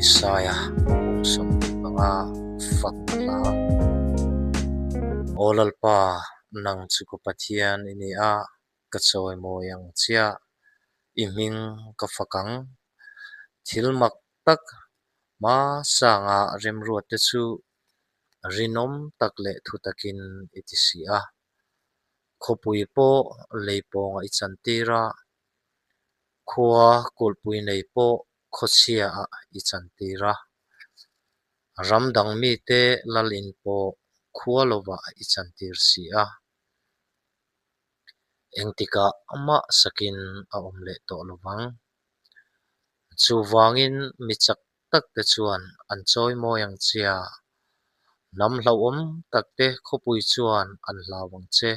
Isaia kum 25 fakna hla. Aw Lalpa, nang chu ka Pathian i ni a, ka chawimawi ang che, i hming ka fak ang. Thil mak tak hmasanga remruatte chu rinawm tak leh thutakin i ti si a. Khawpui pawh lei pawngah i chantir a, khua kulhpui nei pawh khawchhiaah i chantir a. Ram dang mite lal in pawh khua lovah i chantir si a. Engtikah mah sakin a awm leh tawh lo vang. Chuvangin mi chak takte chuan an chawimawi ang che a, hnam hlauhawm takte khawpui chuan an hlau ang che.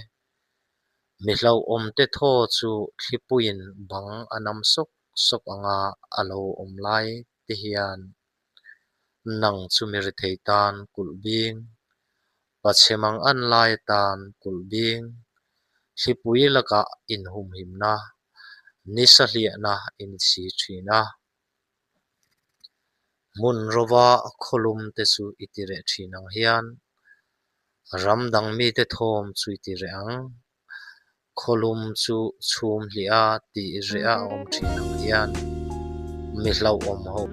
Mi hlauhawmte thaw chu thlipuiin bang a nam sawk sawk anga a lo awm lai te hian nang chu mi rethei tan kulh bing, pachhe mang an lai atan kulh bing, thlipui lakah inhumhimna, nisa hliahna i ni si thin a. Hmun rova khawlum te chu i ti reh thin ang hian ram dang mite thawm chu i ti reh ang. Khawlum chu chhum hliah a tih reh a awm thin ang hian mi hlauhawm ho.